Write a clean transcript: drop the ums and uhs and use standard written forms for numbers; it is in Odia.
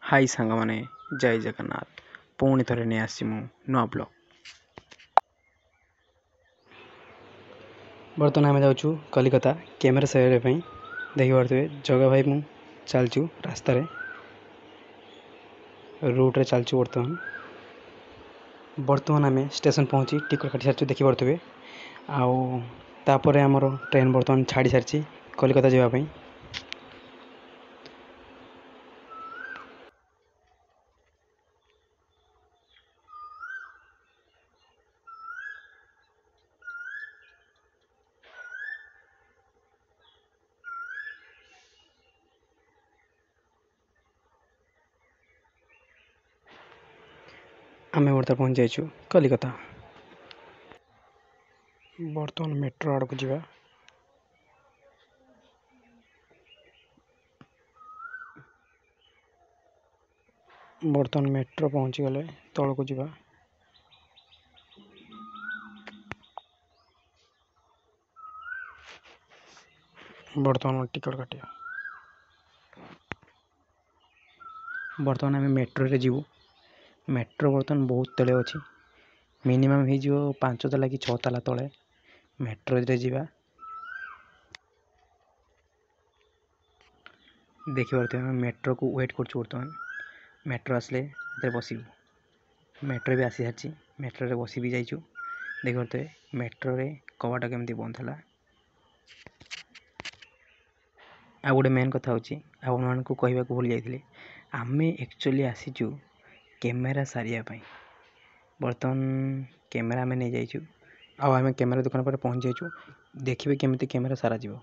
ହାଇ ସାଙ୍ଗମାନେ, ଜୟ ଜଗନ୍ନାଥ। ପୁଣି ଥରେ ନେଇ ଆସିଛି ମୁଁ ନୂଆ ବ୍ଲଗ୍। ବର୍ତ୍ତମାନ ଆମେ ଯାଉଛୁ କଲିକତା କ୍ୟାମେରା ସଜାଡ଼ିବା ପାଇଁ। ଦେଖିପାରୁଥିବେ ଜଗା ଭାଇ ମୁଁ ଚାଲିଛୁ ରାସ୍ତାରେ, ରୁଟ୍ରେ ଚାଲିଛୁ। ବର୍ତ୍ତମାନ ଆମେ ଷ୍ଟେସନ୍ ପହଞ୍ଚି ଟିକେଟ୍ କାଟି ସାରିଛୁ, ଦେଖିପାରୁଥିବେ। ଆଉ ତାପରେ ଆମର ଟ୍ରେନ୍ ବର୍ତ୍ତମାନ ଛାଡ଼ି ସାରିଛି କଲିକତା ଯିବା ପାଇଁ। ଆମେ ବର୍ତ୍ତମାନ ପହଞ୍ଚି ଯାଇଛୁ କଲିକତା। ବର୍ତ୍ତମାନ ମେଟ୍ରୋ ଆଡ଼କୁ ଯିବା। ବର୍ତ୍ତମାନ ମେଟ୍ରୋ ପହଞ୍ଚିଗଲେ ତଳକୁ ଯିବା। ବର୍ତ୍ତମାନ ଟିକେଟ୍ କାଟିବା। ବର୍ତ୍ତମାନ ଆମେ ମେଟ୍ରୋରେ ଯିବୁ। ମେଟ୍ରୋ ବର୍ତ୍ତମାନ ବହୁତ ତଳେ ଅଛି, ମିନିମମ୍ ହେଇଯିବ 5 ତାଲା କି 6 ତାଲା ତଳେ ମେଟ୍ରୋରେ ଯିବା। ଦେଖିପାରୁଥିବେ ଆମେ ମେଟ୍ରୋକୁ ୱେଟ୍ କରୁଛୁ। ବର୍ତ୍ତମାନ ମେଟ୍ରୋ ଆସିଲେ ସେଥିରେ ବସିବୁ। ମେଟ୍ରୋ ବି ଆସିସାରିଛି, ମେଟ୍ରୋରେ ବସି ବି ଯାଇଛୁ। ଦେଖିପାରୁଥିବେ ମେଟ୍ରୋରେ କବାଟ କେମିତି ବନ୍ଦ ହେଲା। ଆଉ ଗୋଟେ ମେନ୍ କଥା ହେଉଛି, ଆପଣମାନଙ୍କୁ କହିବାକୁ ଭୁଲି ଯାଇଥିଲି, ଆମେ ଆକ୍ଚୁଆଲି ଆସିଛୁ କ୍ୟାମେରା ସାରିବା ପାଇଁ। ବର୍ତ୍ତମାନ କ୍ୟାମେରା ଆମେ ନେଇଯାଇଛୁ ଆଉ ଆମେ କ୍ୟାମେରା ଦୋକାନ ପାଖରେ ପହଞ୍ଚି ଯାଇଛୁ। ଦେଖିବେ କେମିତି କ୍ୟାମେରା ସାରାଯିବ।